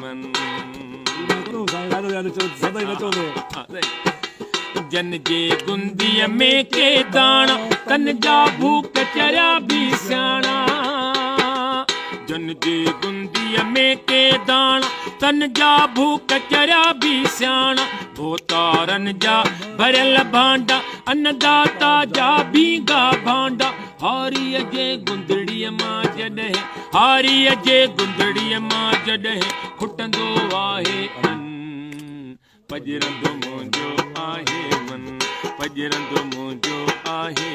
من. جن جي گنديء ۾ ڪي داڻا، تن جا ڀوڪ چريا به سياڻا. جن جي گنديء ۾ ڪي داڻا، تن جا ڀوڪ چريا به سياڻا. ڀوتارن جا ڀريل ڀانڊا، انّداتا جا ڀينگا ڀانڊا. هاريء جي گندڙيء مان جڏهن، هاريء جي گندڙيء مان جڏهن کٽندو آهي ان، پڄرندو منهنجو آهي من، پڄرندو منهنجو آهي.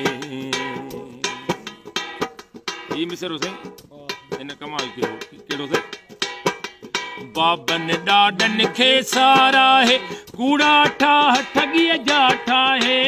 هي مصرعو سائين هن ڪمال ڪيو ڪهڙو سائين؟ بابن ڏاڏن کي ساراهي، ڪوڙا ٺاهه ٺڳيء جا ٺاهي.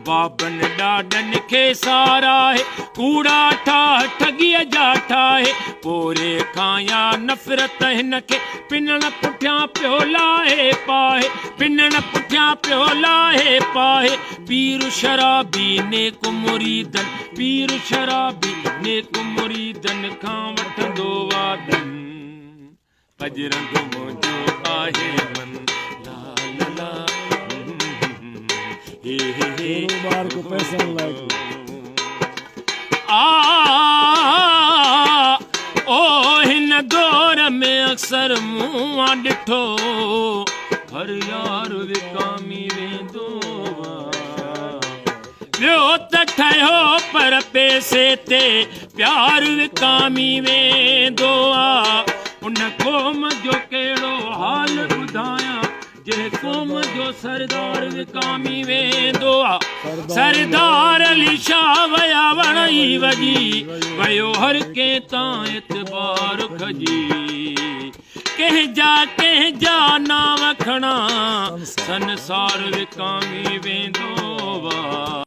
بابن ڏاڏن کي ساراهي، ڪوڙا ٺاهه ٺڳيء جا ٺاهي. پوري کان يا نفرت هن کي، پنڻ پٺيان پيو لاهي پاهي. پنڻ پٺيان پيو لاهي پاهي. پير شرابي نيڪ مريدن، پير شرابي نيڪ مريدن کان وٺندو وعدن. پڄرندو منهنجو آهي من، لا لا لا هي هي هي. ٻار ڪو پئسن لاء ڪو. آ او هن دور ۾ اڪثر مون آ ڏٺو، هر يار وڪامي ويندو آ. ٻيو ته ٺهيو پر پئسي تي پيار وڪامي ويندو آ. ان قوم جو ڪهڙو حال ٻڌايان، جنهن قوم جو سردار وڪامي ويندو آ. سردار علي شاهه ويا وڻ ئي وڄي ويو، هر ڪنهن تان اعتبار کڄي. ڪنهن جا ڪنهن جا نانء کڻان، سنسار وڪامي ويندو آ.